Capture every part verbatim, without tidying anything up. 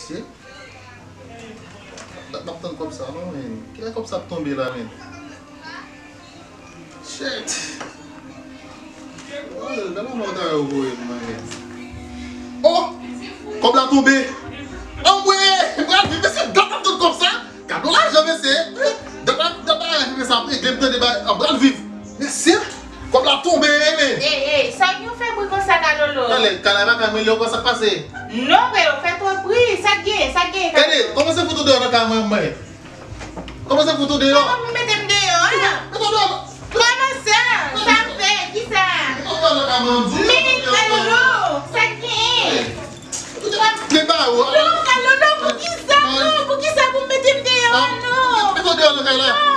Mesye, dat m ap tann kòb sa non, men. Kilè kòb sa ap tonbe la, men? Shit! Oh, gade yon mòta yo voye pou mwen, men. Oh! Kòb la tonbe! Anmwe! M pral viv, mesye, dat m ap tann kòb sa! Gade yon lajan, mesye! Dat la, dat la, mesye, ap regle, m tande bagay, m pral viv! Mesye! Kòb la tonbe, men! Ey, ey, sa k gen w fè bri konsa, Kalolo? Talè, Kala pa ka mwen li ankò, sa k pase? Non, frè, ou fè twòp bri, sa k gen, sa k gen, Kalolo? Gade, kòmanse fout ou deyò nan kay mwen, mwen. Kòmanse fout ou deyò. Kòman pou mete m deyò, a? Mete w deyò. Kòman sa? Sa m fè? Kisa? Mete w deyò nan kay mwen, m di w. Men, Kalolo, sa k gen? Ey, mete ba ou, a. Non, Kalolo, poukisa? Non, poukisa pou mete m deyò? Non. Mete w deyò nan kay la. Non.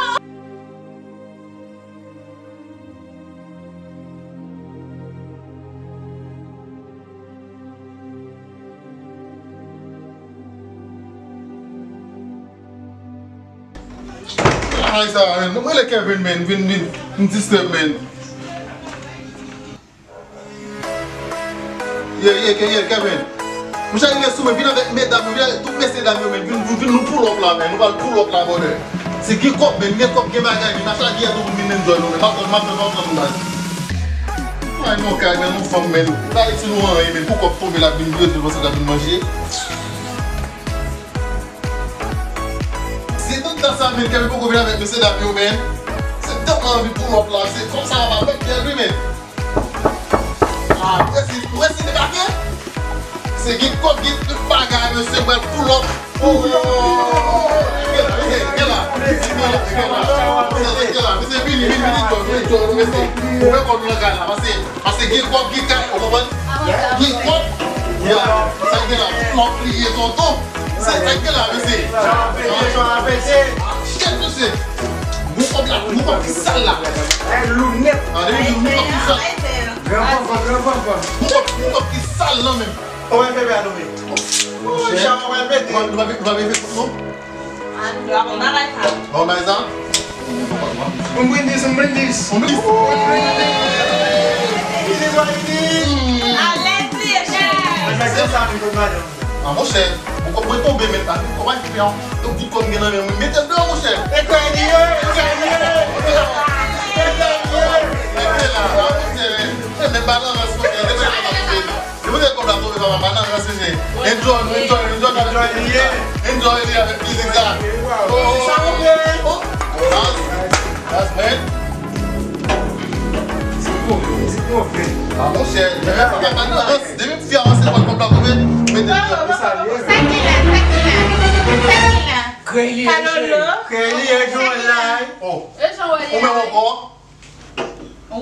Ay, sa va, men. Mwen rele Kevin, men. Vin, vin, vin disturb, men. Ye, ye, ke, ye, Kevin. Mwen chak rive sou mwen, vin avèk medam yo, vin avèk tout mesye dam yo, men. Vin, vin, vin, nou pull up la, men. Nou pral pull up la, brother. Se gen kòb, men. Gen kòb, gen bagay, men. N a chaje tou pou vin enjoy nou, men. M ap tann, m ap tann, m ap tann nou, baz. Ay, non, kay, men, nou fanm, men. N a rete nou anyen, men. Pou kòb tonbe la, vin vire, vin panse la, vin manje. Se tout tan sa, men, Kevin poko vin avèk mesye dam yo, men. Se tèlman anvi pull up la, se kòb sa va pa pèp Kevin, men. Ah, ou resi, ou resi debake? Se gen kòb, gen tout bagay, mesye, mwen pull up. Oh, oh, oh, oh, oh. Gen la, gen la, gen la, gen la. Gen la, mesye, vini, vini, vini, vini, vini, mesye. Ou wè kòb nan kay la, pase. Paske gen kòb, gen kay, ou konprann? Gen kòb, ya, sa gen la, tout lòt pliye tonton. Sa, sa gen la, mesye. Jan ap pete, jan ap pete. Shit, mesye. Bon kòb la, bon kòb ki sal la. Ey, lou nèt. Gade, bon kòb ki sal. Gran fanfan, gran fanfan. Bon kòb, bon kòb ki sal la menm. Ou wè bebe a tonbe. Ou wè chan ou wè pete. Ou pa, ou pa, ou pa vin fè kòb non? An, nou ap yon bagay sa. Bon, bagay sa? Un brindis, un brindis. Un brindis. Alèz, mesye. Mwen fè sa, mwen fè madanm. Ah, monchè, bon, kòb mwen tonbe, men, ah, kòman ki fè an? Donk, di kòb gen nan men mwen, mete l deyò, monchè. E kòb li ye, e kòb li ye. E kòb li ye. Mete la, ah, monchè, men, men, balans, monchè, mete la, monchè. Se pou te kòb la tonbe, papa, pa nan rans, mesye. Enjoy, enjoy, enjoy avèk mizik sa. Enjoy li avèk mizik sa. Oh, oh, oh, oh. That's, that's, man. Se bon, se bon, frè. Ah, monchè, men pa nan rans. Depi m fè avanse kòb la tonbe, mete l deyò. Sa ki la, sa ki la, sa ki la. Kalolo. Kreli, e Joël la. Oh. Ou menm ankò?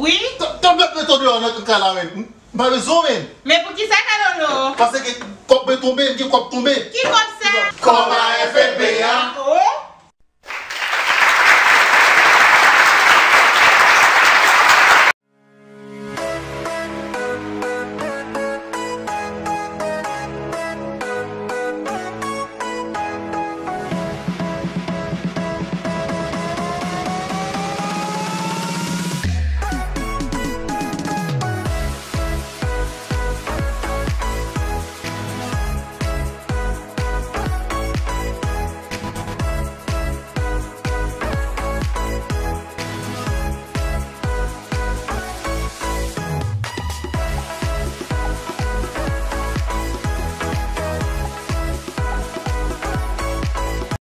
Wi. Tanpèt mete w deyò nan kay la, men. M pa bezwen w, men. Men poukisa, Kalolo? Paske kòb mwen tonbe, m gen kòb tonbe. Ki kòb sa? Kòb A F N B a.